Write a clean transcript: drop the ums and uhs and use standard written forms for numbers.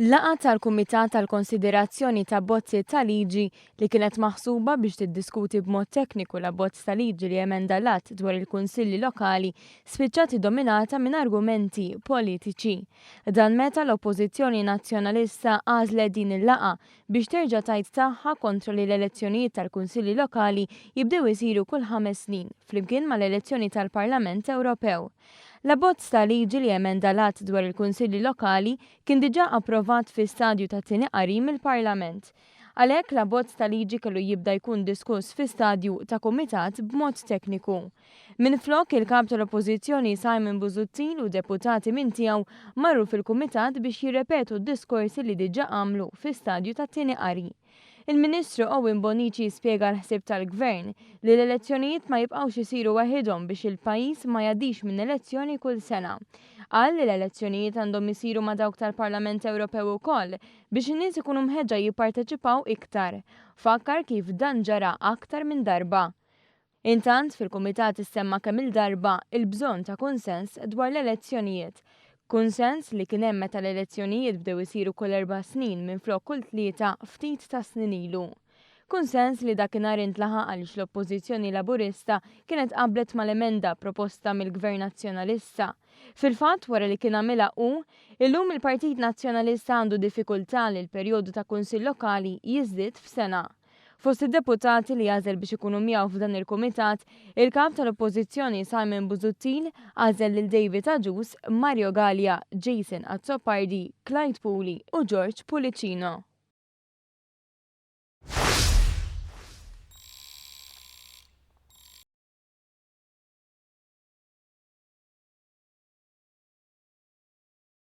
Laqgħa tal-Kumitat għall-Konsiderazzjoni ta' Bozzi ta' Liġi li kienet maħsuba biex tiddiskuti b'mod tekniku l-abbozz ta' liġi li jemenda l-Att dwar il-Kunsilli Lokali spiċċat iddominata minn argumenti politiċi. Dan meta l-Oppożizzjoni Nazzjonalista għażlet din il-laqgħa biex terġa' tgħid tagħha kontra li l-elezzjonijiet tal-Kunsilli Lokali jibdew isiru kull ħames snin flimkien mal-elezzjoni tal-Parlament Ewropew. L-abbozz ta' liġi li jemenda l-Att dwar il-Kunsilli Lokali kien diġà approvat fi stadju ta' tieni qari mill-Parlament. Għalhekk l-abbozz ta' liġi kellu jibda jkun diskuss fi stadju ta' kumitat b'mod tekniku. Minflok, il-Kap tal-Oppożizzjoni Simon Busuttil u deputati minn tiegħu marru fil-kumitat biex jirrepetu d-diskorsi li diġà għamlu fi stadju ta' tieni qari. Il-Ministru Owen Bonnici spjega l-ħsieb tal-Gvern li l-elezzjonijiet ma jibqgħux isiru waħidhom biex il-pajjiż ma jgħaddix minn elezzjoni kull sena. Qal li l-elezzjonijiet għandhom isiru ma' dawk tal-Parlament Ewropew ukoll biex in-nies ikunu mħeġġa jipparteċipaw iktar. Fakkar kif dan ġara aktar minn darba. Intant, fil-Kumitat issemma kemm-il darba il-bżonn ta' kunsens dwar l-elezzjonijiet. Kunsens li kien hemm meta l-elezzjonijiet bdew isiru kull erba' snin minflok kull tlieta ftit tas-snin ilu. Kunsens li dakinhar intlaħaq għaliex l-Oppożizzjoni Laburista kienet qablet mal-emenda proposta mill-Gvern Nazzjonalista. Fil-fatt, wara li kien għamilha hu, illum il-Partit Nazzjonalista għandu diffikultà li l-perjodu ta' Kunsill Lokali jiżdied f'sena. Fost id-deputati li għażel biex ikunu miegħu f'dan il-kumitat, il-Kap tal-Oppożizzjoni Simon Busuttil għażel lil David Agius, Mario Galea, Jason Azzopardi, Clyde Puli u George Pullicino.